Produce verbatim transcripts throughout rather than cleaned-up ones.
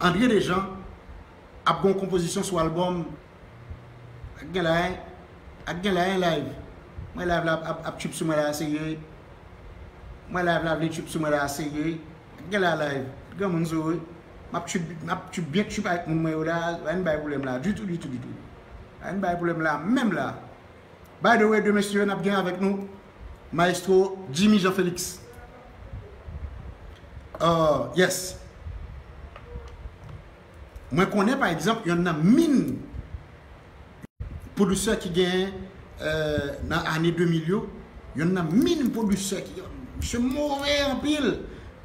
André Dejean ap gen yon konpozisyon sou albòm. Ak gen la, ak gen la, en live. Mwen live la ap, ap trip sou mwen la serye. Mwen live la vle trip sou mwen la serye. Ak gen la live. Granmoun sou wi. M ap trip, m ap trip byen trip ak moun mwen yo la. Pa gen bay pwoblèm la. Ditou, ditou, ditou. Pa gen bay pwoblèm la. Menm la. By the way, de mesye, n ap gen avèk nou Maestro Jimmy Jean Felix. Uh, yes. Mwen konnen, pa egzanp, yonn nan min pwodisè ki genyen, euh, nan ane de mil yo, yonn nan min pwodisè ki, misye move anpil,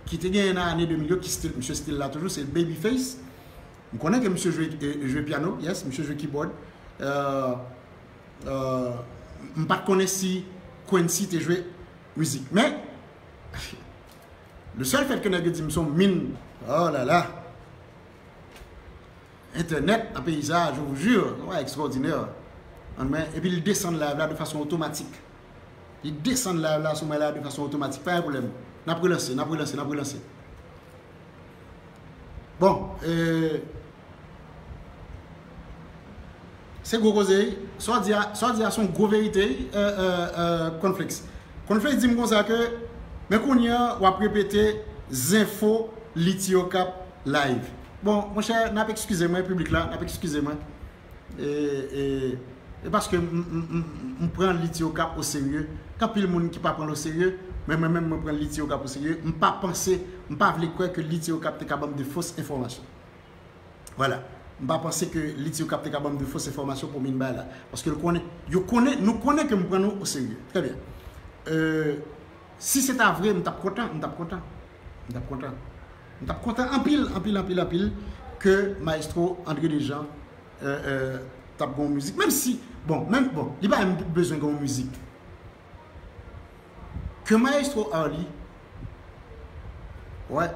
ki te genyen nan ane de mil yo, ki still, misye still la toujou, se Babyface. M konnen ke misye jwe, eh, jwe piano, yes, misye jwe keyboard. Euh, euh, m pa t konnen si Quincy te jwe mizik. Men, le seul fait que nèg yo di m se yon min, oh là là. Entènèt nan peyi sa, je vous jure, yon bagay ekstraòdinè. Ann men, epi l desann live la de fason otomatik. Li desann live la sou mwen la de fason otomatik. Pa gen pwoblèm. N ap relanse, n ap relanse, n ap relanse. Bon, euh, se gwo koze, wi. Sa w di a, sa w di a se yon gwo verite, wi, euh, euh, euh, Cornflakes. Cornflakes di m konsa ke, men kounye a, w ap repete zenfo Litio Cap live. Bon, monchè, n ap eskize mwen, piblik la, n ap eskize mwen. E, e, e paske m, m, m, m pran Litio Cap oserye. Gen anpil moun ki pa pran l oserye, men mwen menm, mwen pran Litio Cap oserye. M pa panse, m pa vle kwè ke Litio Cap te ka ban m de fos enfòmasyon. Vwala. M pa panse ke Litio Cap te ka ban m de fos enfòmasyon pou min bay la. Paske l konnen, yo konnen, nou konnen ke m pran nou oserye. Trè byen. Euh, si se ta vre, m t ap kontan, m t ap kontan. M t ap kontan. M t ap kontan anpil, anpil, anpil, anpil ke Maestro André Dejean, euh, euh, t ap gen yon mizik. Menm si, bon, menm, bon, li pa menm bezwen gen yon mizik. Ke Maestro Arly, wè,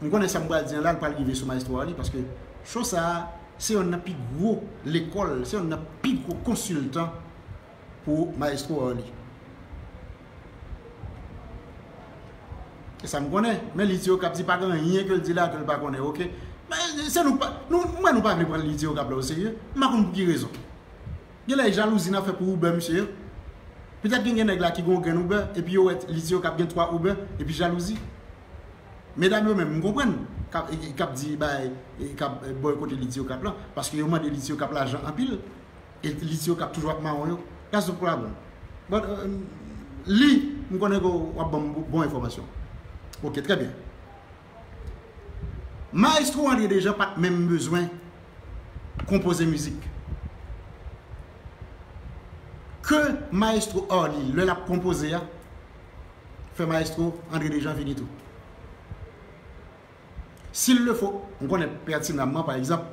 m konnen sa m pral di an la, l pral rive sou Maestro Arly, paske cho sa a, se yonn nan pi gwo lekòl, se yonn nan pi gwo konsiltan pou Maestro Arly. E sa m konnen, men Litio Cap di pa gen anyen ke l di la ke l pa konnen, oke? Men se nou pa, nou, mwen nou pa vle pran Litio Cap la oserye, m pa konn pou ki rezon. Genlè e jalouzi n ap fè pou Uber misye yo. Petèt gen, gen nèg la ki gen yon grenn Uber, epi yo wè Litio Cap gen twa Uber, epi jalouzi. Medam yo menm, m konprann, k ap, k ap di bay, k ap bòykote Litio Cap lan, paske yo mande Litio Cap lajan anpil, e Litio Cap toujou ap mawon yo. That's the problem. But, euh, li, m konnen ke w ap ban m bon, bon enfòmasyon. Oke, trè byen. Maestro André Dejean pa t menm bezwen konpoze mizik. Ke Maestro Arly, lè l ap konpoze a, fè Maestro André Dejean vini tou. S'il le faut, m konnen pètinamman, pa egzanp,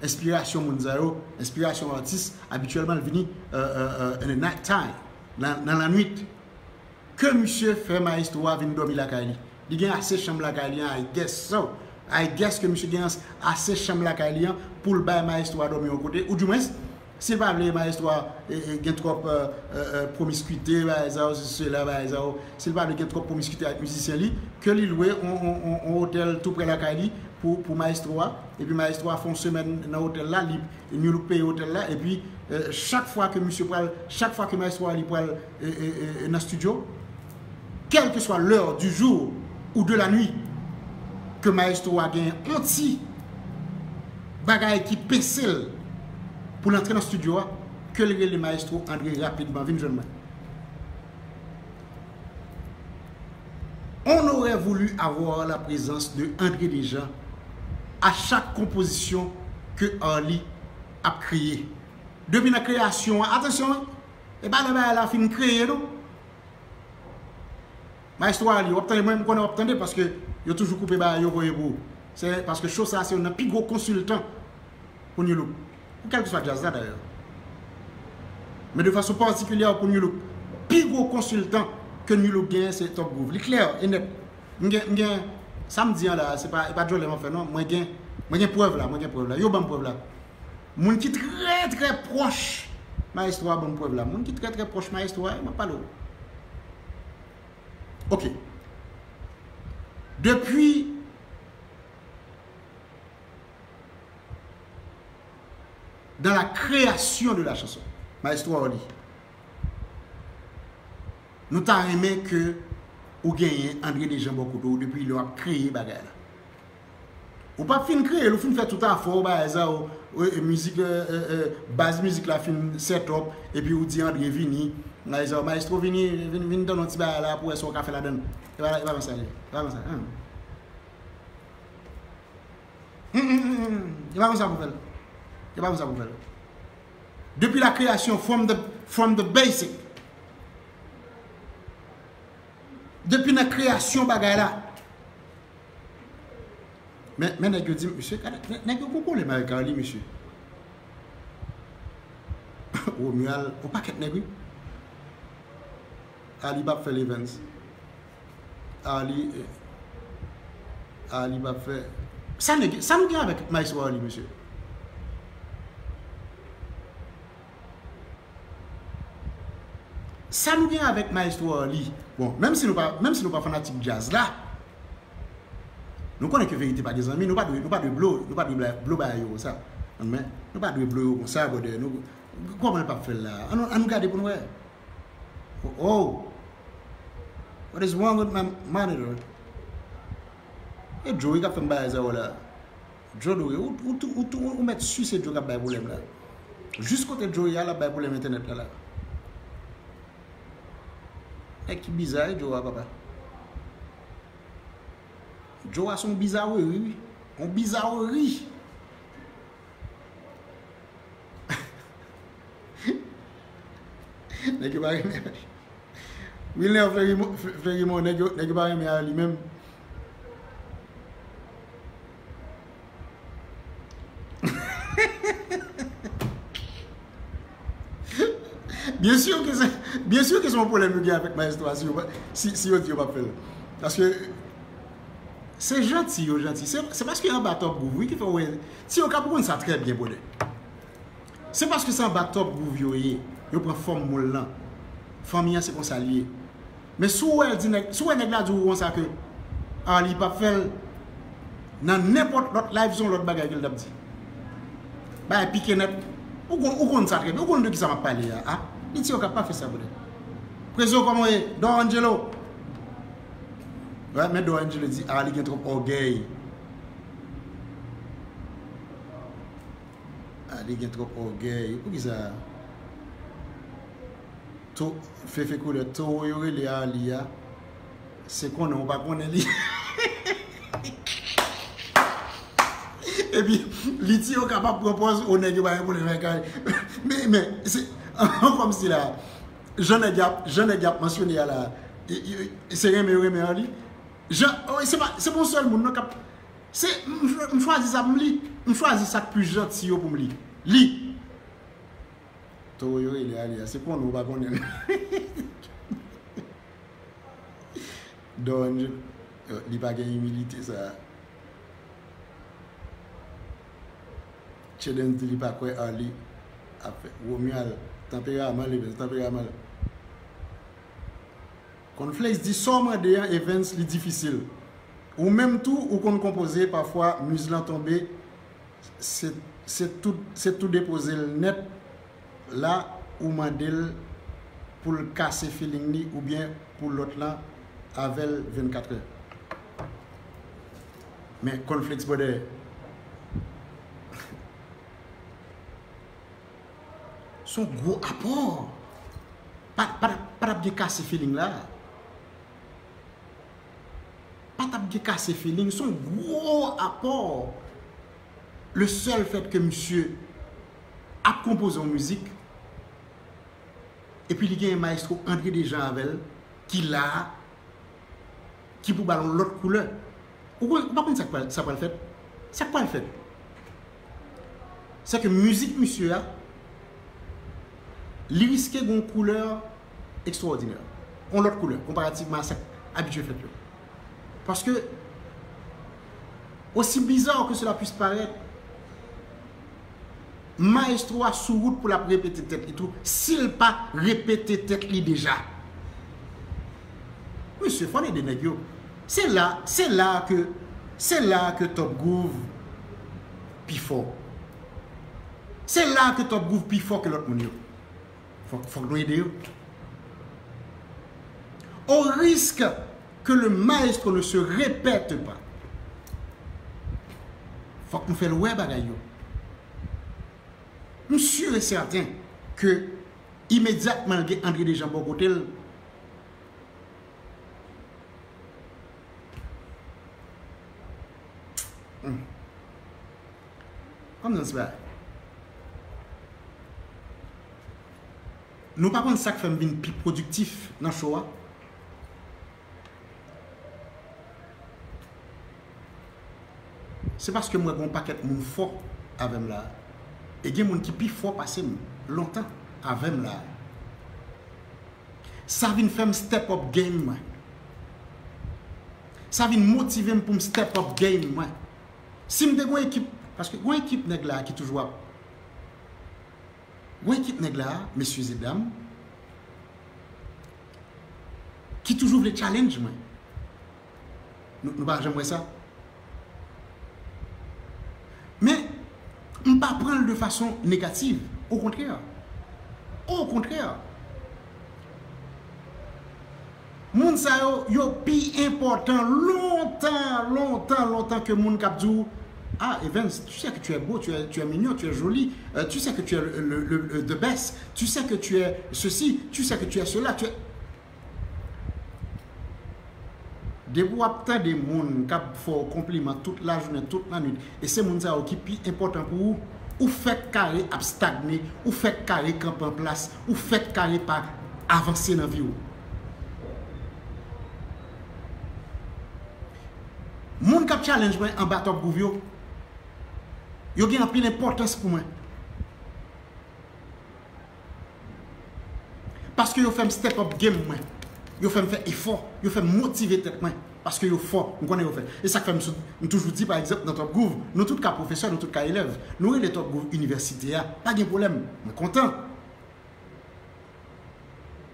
enspirasyon moun sa yo, enspirasyon atis, abityèlman, l vini, euh, euh, euh, in the night time, nan, nan lannwit. Ke misye fè Maestro a vin dòmi lakay li. Li gen ase chanm lakay li an, I guess so. I guess ke misye gen ase chanm lakay li an pou l bay Maestro a dòmi yon kote. Oudimwens, si l pa vle Maestro a, e, e, gen twòp, euh, euh, euh, pwomiskite, bagay sa yo, sesi, sela, bagay sa yo, si l pa vle gen twòp pwomiskite ak mizisyen li, ke li lwe on, on, on, on otèl tou prè lakay li pou, pou Maestro a. Epi Maestro a fè yon semèn nan otèl la, li, Nu-Look peye otèl la. Epi, euh, chak fwa ke misye pral, chak fwa ke Maestro a li pral, euh, euh, euh, nan estidyo, quelle que soit l'heure du jour ou de la nuit, ke Maestro a gen yon ti bagay ki pese l pou l antre nan estidyo a, ke l rele Maestro André rapidman, vin jwenn mwen. On aurait voulu avoir la présence de André Dejean à chaque composition que Arly ap kreye. Depi nan kreyasyon an, atansyon, wi, e pa lè bagay la fin kreye, non. Maestro Arly, w ap tande, mwen, m konnen w ap tande, paske yo toujou koupe bagay yo voye pou ou. Se paske cho sa a, se youn nan pi gwo konsiltan pou Nu-Look. Pou kèlkeswa djaz la, dayè. Men de fason patikilyè pou Nu-Look. Pi gwo konsiltan ke Nu-Look genyen, se Top Groove. Li klè e nèt. M gen, m gen, sa m di an la, se pa, e pa djòlè m ap fè, non. Mwen gen, mwen gen prèv la, mwen gen prèv la. Yo ban m prèv la. Moun ki trè, trè pwòch Maestro a ban m prèv la. Moun ki trè, trè pwòch Maestro a, m ap pale w. Oke. Depi dans la création de la chanson. Maestro Arly, nou ta renmen ke ou genyen André Dejean bò kote w depi lè w ap kreye bagay la. Ou p ap fin kreye l, ou fin fè tout afè w, bagay sa yo, e, e, mizik, e, e, e, baz mizik la fin set up, epi ou di André vini, bagay sa yo, maestro vini, vin, vin tann yon ti bagay la pou wè sa w ka fè ladann. E pa, e pa konsa l ye, e pa konsa. Hmm. Hmm, hmm, hmm, hmm. E pa konsa pou fè l. E pa konsa pou fè l. Depi la kreyasyon, from the, from the basic. Depi nan kreyasyon bagay la. Men, men nèg yo di m, mesye, gade, nè-, nèg yo gon pwoblèm avèk Arly, mesye. Romuald, yon pakèt nèg, wi. Arly p ap fè l, Evans. Arly, eh, Arly p ap fè. Sa nèg, sa nou gen avèk Maestro Arly, mesye? Sa nou gen avèk Maestro Arly? Bon, menm si nou pa, menm si nou pa fanatik djaz la, nou konnen ke Verite pa gen zanmi, nou pa dwe, nou pa dwe blo, nou pa dwe bla-, blo bagay yo konsa. Men, nou pa dwe blo yo konsa, brother. Nou, kòman l p ap fè l la? Ann, ann gade pou n wè. Oh, oh. What is wrong with my monitor? E Joey k ap fè m bagay sa yo la. Joe Doré, ou, ou, ou, ou, ou mèt si se Joe k ap bay pwoblèm la. Jis kote Joe ye a, l ap bay pwoblèm entènèt la la. Nèg ki biza, e Joe a, papa. Joe a se yon bizaweri, wi. Yon bizaweri. Nèg yo pa renmen. Wilner Flerimon, Flerimon, nèg yo, nèg yo pa renmen Arly menm. Byen si ke se, byen si ke se yon pwoblèm yo gen avèk Maestro a, si yo pa, si, si yo di yo p ap fè l. Paske se janti yo janti. Se, se paske anba Top Groove, wi, ki fè w wè. Ti yo ka pou konn sa trè byen, brother. Se paske se anba Top Groove yo ye. Yo pran fòm moul lan. Fanmi an se konsa l ye. Men si w wè l di nèg, si w wè nèg la di w konsa ke Arly p ap fè l, nan nenpòt lòt live, se yon lòt bagay ke l t ap di. Bagay pike nèt. Ou konn, ou konn sa trè byen. Ou konn de kisa m ap pale a, a? Li di yo ka pa fè sa, brother. Prezo, kòman w ye? Don Angelo. Wè, men Don Angelo di Arly gen twòp ògèy. Arly gen twòp ògèy. Poukisa? To-, Fefe Koulè, towo yo rele Arly a, se konnen ou pa konnen li. Epi, li di yo kapab pran pòz, o, nèg yo pa gen pwoblèm avèk Arly. Men, men, se, kòmsi la, jan nèg y ap, jan nèg y ap mansyone a la, e, e, se renmen yo renmen Arly. Jan, o, se pa, se pa yon sèl moun, non, k ap, se, m, m chwazi sa pou m li, m chwazi sa k pi janti yo pou m li. Li. Towo yo rele Arly a, se konnen ou pa konnen l. Don, yo, li pa gen imilite sa. Chedens di li pa kwè Arly ap fè. Romuald, tanperaman l, Evans, tanperaman l. Cornflakes di sa w mande an, Evans, li difisil. Ou menm tou, ou konn konpoze, pafwa, muz lan tonbe, se, se tou, se tou depoze l nèt, la, ou mande l pou l kase feeling li oubyen pou lòt lan avè l vennkatrè. Men Cornflakes, brother, se yon gwo apò. Pa, pa, pa t ap gen kase feeling la. Pa t ap gen kase feeling, se yon gwo apò. Le sèl fèt ke misye ap konpoze yon mizik, epi li gen maestro André Dejean avè l, ki la, ki pou ba l yon lòt koulè. Ou konn, ou pa konn sa k pral, sa pral fèt? Sa k pral fèt, se ke mizik misye a, li riske gen yon koulè ekstrawòdinè. Yon lòt koulè, konparativman a sa k abitye fèt yo. Paske, aussi bizarre que cela puisse paraître, maestro a sou wout pou l ap repete tèt li tou, si l pa repete tèt li deja. Mesye, fò n ede nèg yo. Se la, se la ke, se la ke Top Groove pi fò. Se la ke Top Groove pi fò ke lòt moun yo. Fòk, fòk nou ede yo. Au risque que le maestro ne se répète pas. Fòk nou fè l wè bagay yo. M sûr et certain ke imedyatman l gen André Dejean bò kote l, Hmm. Kòm nan se bagay. Nou pa konn sa k fè m vin pi pwodiktif nan show a. Se paske m wè gen yon pakèt moun fò avè m la. E gen moun ki pi fò pase m lontan avè m la. Sa vin fè m step up game mwen. Sa vin motive m pou m step up game mwen. Si m te gen yon ekip, paske gen yon ekip nèg la ki toujou ap, gen yon ekip nèg la, mesye e dam, ki toujou vle challenge mwen. Nou, nou pa janm wè sa? Men, m pa pran l de fason negativ. Okontrè. Okontrè. Moun sa yo, yo pi enpòtan lontan, lontan, lontan ke moun k ap di w, ah, Evens, tu sais que tu es beau, tu es, tu es mignon, tu es joli, euh, tu sais que tu es le, le, le, le the best, tu sais que tu es ceci, tu sais que tu es cela, tu es... Depi w ap tande moun k ap fè w konpliman tout lajounen, tout lannwit, e se moun sa yo ki pi enpòtan pou ou, ou fèk kare ap stagne, ou fèk kare kanpe an plas, ou fèk kare pa avanse nan vi w. Moun k ap challenge mwen anba Top Groove yo, yo gen anpil enpòtans pou mwen. Paske yo fè m step up game mwen. Yo fè m fè efò. Yo fè m motive tèt mwen. Paske yo fò. M konnen yo fè. E sa k fè m sou, m toujou di, pa egzanp, nan Top Groove, nou tout ka pwofesè, nou tout ka elèv. Nou rele Top Groove inivèsite a. Pa gen pwoblèm. Mwen kontan.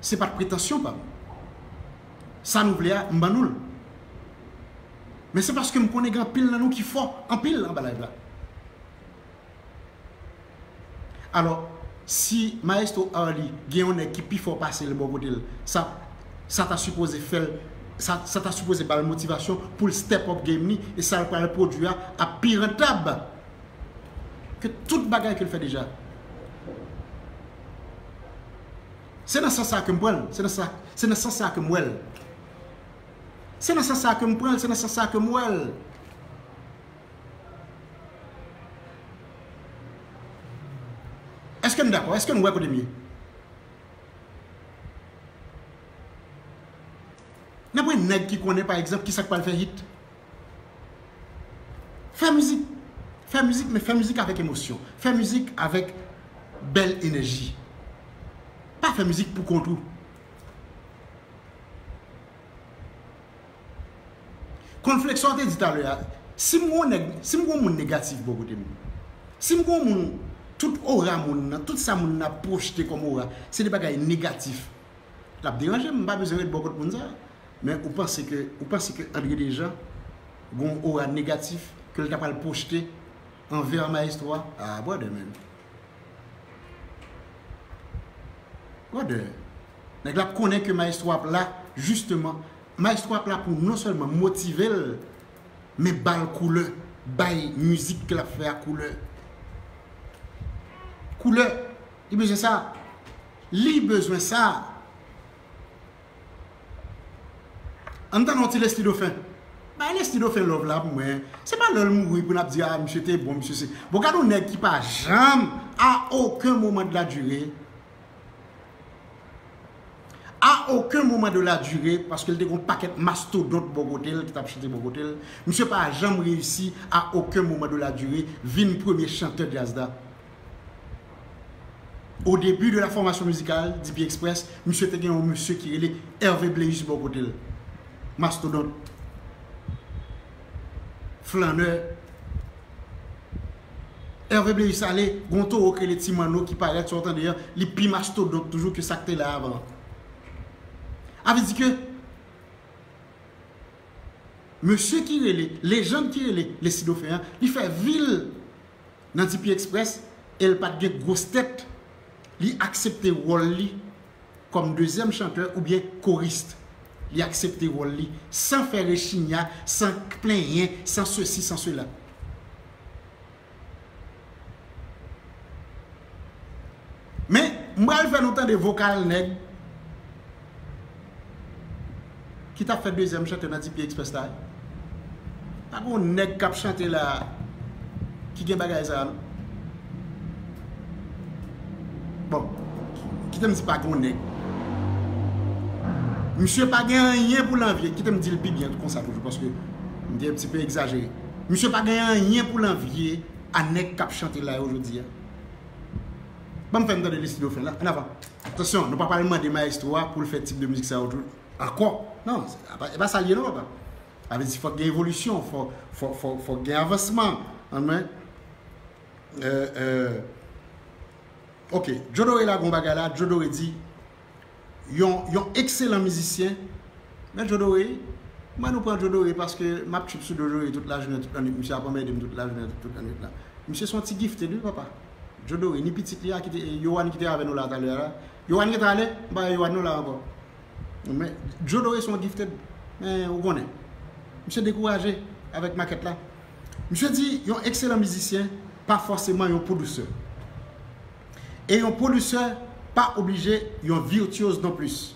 Se pa t pretansyon pa m. Sa nou vle a, m ban nou l. Men se paske m konnen gen anpil nan nou ki fò, anpil anba live la. Alò, si Maestro Arly gen yon nèg ki pi fò pase l bò kote l, sa, sa ta sipoze fè l, sa, sa ta sipoze ba l motivasyon pou l step up game li, e sa l pral pwodui a ap pi rantab ke tout bagay ke l fè deja. Se nan sans sa ke m pran l, se nan sa, se nan sans sa ke m wè l. Se nan sans sa ke m pran l, se nan sans sa ke m wè l. Èske n dakò? Èske n wè kote m ye? N ap wè nèg ki konnen, pa egzanp, ki sa k pral fè hit. Fè mizik. Fè mizik, men fè mizik avèk emosyon. Fè mizik avèk bèl enèji. Pa fè mizik pou kont ou. Konn Flexor te di talè a, si m gon nèg, si m gon moun negatif bò kote m, si m gon moun, tout ora moun nan, tout sa moun nan ap pwojte kòm ora, se de bagay negatif, l ap deranje m, m pa bezwen ret bò kot moun sa. Men ou panse ke, ou panse ke André Dejean gon ora negatif ke l ta pral pwojte anvè maestro a? Ah, brother, man. Brother, nèg la ap konnen ke maestro ap la, jisteman, maestro ap la pou non sèlman motive l, men ba l koulè, bay mizik ke l ap fè a koulè. Koulè, li bezwen sa. Li bezwen sa. Ann tann yon ti Leslie Dauphin. Bay Leslie Dauphin love la pou mwen. Se pa lè l mouri pou n ap di, ah, misye te bon, misye se. Bon, gade yon nèg ki pa janm, à aucun moment de la durée, à aucun moment de la durée, paske l te gon pakèt mastodont bò kote l ki t ap chante bò kote l, misye pa janm reyisi, à aucun moment de la durée, vin premye chantè djaz la. Au début de la formation musicale, D P Express, misye te gen yon mesye ki rele Hervé Bléus bò kote l. Mastodont. Flannè. Hervé Bléus ale, gon towo ki rele Ti Manno ki parèt, sa w tande an, li pi mastodont toujou ke sa k te la avan. A vle di ke mesye ki rele, lejand ki rele Leslie Dauphin an, li fè vi l nan D P Express, e l pa t gen gwos tèt, li aksepte wòl li kòm dezyèm chantè oubyen korist. Li aksepte wòl li san fè rechinya, san plenyen, san sesi, san sela. Men, m pral fè nou tande vokal nèg ki t ap fè dezyèm chantè nan D P Express la. Pa gen yon nèg k ap chante la ki gen bagay sa a, non. Bon, kite m di pa gen yon nèg. Misye pa gen anyen pou l anvye. Kite m di l pi byen konsa toujou, paske m te yon ti pe egzajere. Misye pa gen anyen pou l anvye a nèg k ap chante la yo jodi a. Ban m fè n tande Leslie Dauphin la. Ann avan. Atansyon, nou pa pral mande mayestwo a pou l fè tip de mizik sa yo tou ankò. Non, se pa, e pa sa l ye non, papa. Sa vle di fòk gen evolisyon, fò, fò, fò, fòk gen avansman. Anmwen. Euh, euh, ok, Joe Doré la gon bagay la, Joe Doré di, yon, yon ekselan mizisyen, men Joe Doré, mwen nou pran Joe Doré paske m ap trip sou Joe Doré tout lajounen, tout lannwit, misye ap anmède m tout lajounen, tout lannwit la. Misye se yon ti gifted wi papa. Joe Doré, ni pitit li a ki te, Yohan ki te avè nou la talè a la. Yohan gentan ale, m pa wè Yohan non la ankò. Men, Joe Doré se yon gifted, men ou konnen. Misye dekouraje avèk makèt la. Misye di yon ekselan mizisyen pa fòseman yon pwodisè. E yon pwodisè pa oblije yon virtyoz non plis.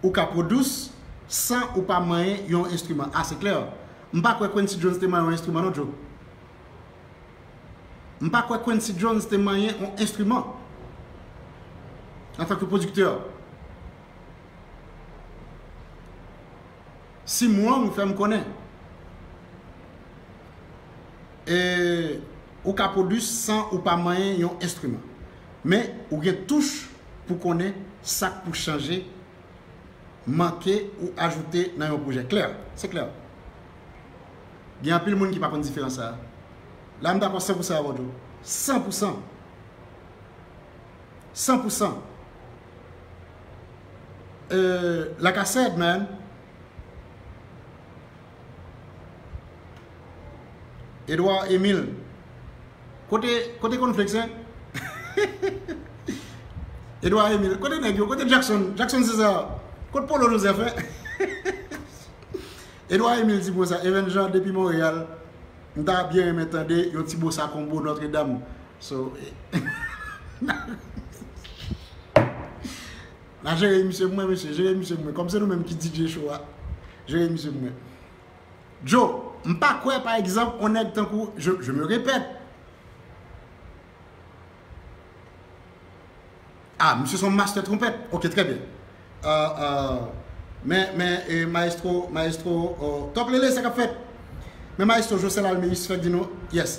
Ou ka pwodis san ou pa manyen yon enstriman. A, se klè. M pa kwè Quincy Jones te manyen yon enstriman non, Joe. M pa kwè Quincy Jones te manyen yon enstriman antanke pwodiktè. Si m wrong, fè m konnen. E ou ka pwodui san ou pa manyen yon enstriman. Men ou gen touch pou konnen sa k pou chanje, manke ou ajoute nan yon pwojè. Klè, se klè. Gen anpil moun ki pa konn diferans sa a. La m dakò san pou san avè w, Joe. San pou san. San pou san. Euh, like I said, man. Edouard Emile. Kote, kote Cornflakes, hein? Edouard Emile. Kote nèg yo? Kote Jackson? Jackson César. Kote Polo Joseph, hein? Edouard Emile di konsa, Even Jean depi Montréal, m ta byen renmen tande yon ti bossa combo Notre Dame. So, na jere misye pou mwen, mesye, jere misye pou mwen. Kòm se nou menm ki D J show a, jere misye pou mwen. Joe, m pa kwè, pa egzanp, on nèg tankou, je, je me répète. Ah, misye se yon master tronpèt. Ok, trè byen. Euh, euh, men, men, e, maestro, maestro, oh, Top Lele, sa k ap fèt? Men maestro Josel Alméus fèk di nou, yes.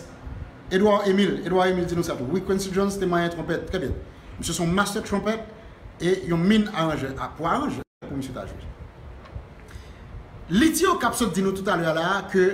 Edouard Emile, Edouard Emile di nou sa tou. Wi, Quincy Jones te manyen tronpèt. Trè byen. Misye se yon master tronpèt e yon min aranjè. Ah, pou aranjè, pou misye ta jwe. Li di yo k ap sot di nou toutalè a la a ke